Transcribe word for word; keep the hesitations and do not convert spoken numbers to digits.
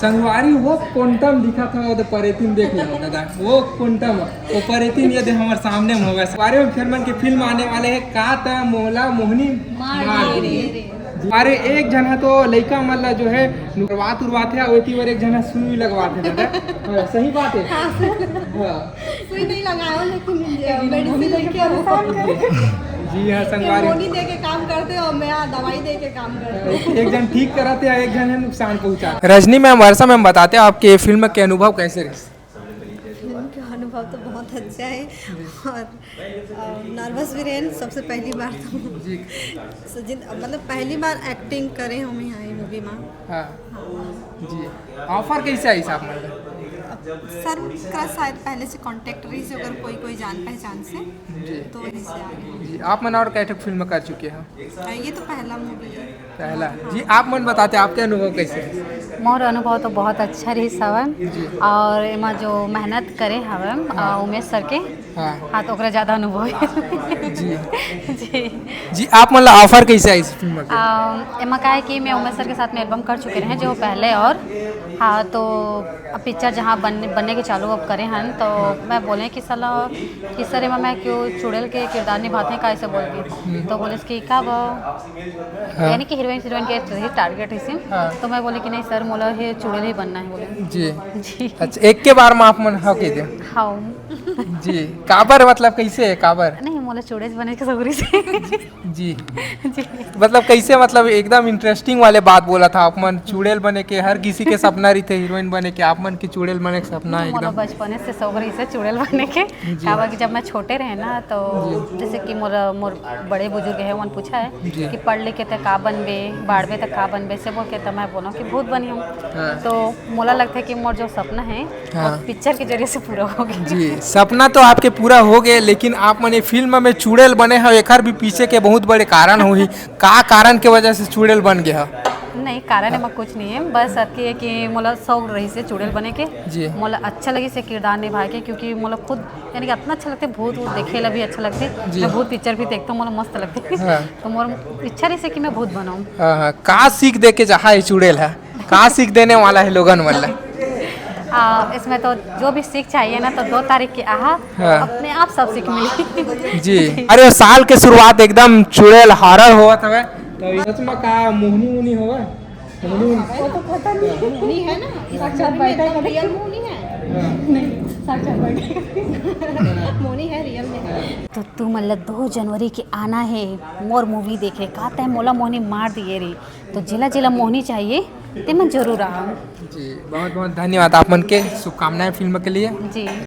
संगवारी, वो कोंटम दिखत हे, वो दे परेतिन देख लो दादा, वो कोंटम, वो परेतिन ये दे हमर सामने में होगा। संगवारी, फिर मन के फिल्म आने वाले हे, का त मोला मोहनी मार मार दिए दिए रे। रे। अरे, एक झन ह तो लइका मन ला जो है नुकरवात उरवात हे, अउ एती बर एक झन ह सुई लगवात हे दादा। हाँ, सही बात है। हाँ। सुई नहीं लगाओ, लेकिन ये मेडिसिन लेके आओ। जी हाँ, ये संगवारी। मोनी दे के काम करते हो, मैं यहाँ दवाई दे के काम करते हो। एक झन ठीक कराते हैं, एक झन है नुकसान पहुँचा। रजनी मैम, वर्षा मैम, बताते हैं आपके फिल्म के अनुभव कैसे रहे? फिल्म का अनुभव तो बहुत अच्छा है और, अ, नर्वस भी रहे सबसे पहली बार तो। जी। So, जिन, मतलब पहली बार एक्टिंग करे हम यहाँ ये मूवी में। हाँ। हाँ। जी, ऑफर कैसे आइस आप मन ला? अब सर का शायद पहले से कॉन्टैक्ट रहिस, अगर कोई, कोई जान पहचान से, जी। तो वहीं से आ गए। जी, आप मन और कई ठो फिल्म कर चुके हो? अ, ये तो पहला मूवी है। पहला। जी, आप मन बताते, आपके अनुभव कैसे हे? मोर अनुभव तो बहुत अच्छा रहिस हवय। जी। और एमा जो मेहनत करे हवय, अ, हाँ। उमेश सर के, हाँ। हाँ, तो ओकरा ज्यादा अनुभव हे। जी। जी। जी, आप मन ला ऑफर कैसे आइस फिल्म के? अम, एमा का है कि मैं उमेश सर के साथ में एल्बम कर चुके रहे, जो पहले और, हाँ, तो अब पिक्चर जहाँ बन-, बनने के चालू अब करे हन, तो मैं बोले कि साला, कि सर, एमा मैं क्यों चुड़ैल के किरदार निभाते हैं, का ऐसे बोल के? हम्म। तो बोले कि का वो, हाँ। यानी कि हीरोइन, हीरोइन के रही टारगेट इसी। हाँ। तो मैं बोले कि नहीं सर, मोला ये चुड़ैल ही बनना है, बोले। जी। जी। अच्छा, एक के बार में आप मन हाँ कह दे। हाँ। जी, काबर, मतलब कैसे है, काबर? नहीं, मोला चुड़ैल बने के सगरी से। जी। जी। मतलब कैसे, मतलब एकदम इंटरेस्टिंग वाले बात बोला था आप मन, चुड़ैल बने के हर किसी के सपना रहिथे हीरोइन बने के, आप मन के चुड़ैल बने के सपना है मोला एकदम। बचपने से शौक रहिसे चुड़ैल बने के। जी। काबर कि जब मैं छोटे रहे ना, तो जी। जैसे कि मोर, मोर बड़े बुजुर्ग है, उन पूछा है जी। कि पढ़ लिख के ते का बनबे, बाढ़बे ते का बनबे, से बोल के, तो मैं बोला कि भूत बनी हूँ। हाँ। तो मोला लगता है कि मोर जो सपना है, हाँ। वो पिक्चर के जरिए से पूरा हो गया। जी, सपना तो आपके पूरा हो गए, लेकिन आप मन ये फिल्म में चुड़ैल बने हो, एकर भी पीछे के बहुत बड़े कारण होही। का कारण के वजह से चुड़ैल बन गया? नहीं, कारण एमा कुछ नहीं है, बस अतकी है कि मोला शौक रहिसे चुड़ैल बने के। जी। मोला अच्छा लगिसे किरदार निभाए के, क्योंकि मोला खुद, यानी कि इतना अच्छा लगता है, भूत वूत देखे ला भी अच्छा लगता है। जी। मैं भूत पिक्चर भी देखता हूँ, मोला मस्त लगता है। हाँ। तो मोर इच्छा रहिसे कि मैं भूत बनाऊँ। हाँ, हाँ। का सीख दे के चाहा है चुड़ैल है? का सीख देने वाला है लोगन मन ला? आ, इसमें तो जो भी सीख चाहिए ना, तो दो तारीख के आहा, हाँ। अपने आप सब सीख मिली। जी। अरे, साल के शुरुआत एकदम चुड़ैल हॉरर होवत हवे। तो ये सच में का मोहनी वोहनी होवे? मोहनी वोहनी? वो तो पता नहीं। मोहनी है ना, साक्षात बैठा है। रियल मोहनी है। हाँ। नहीं, साक्षात बैठा। मोहनी है, रियल में है। तो तू मतलब दो जनवरी के आना है मोर मूवी देखे, का तै मोला मोहनी मार दिए रे। तो जिला जिला मोहनी चाहिए, ते मन जरूर आहा। जी, बहुत बहुत धन्यवाद आप मन के, शुभकामनाएं फिल्म के लिए। जी।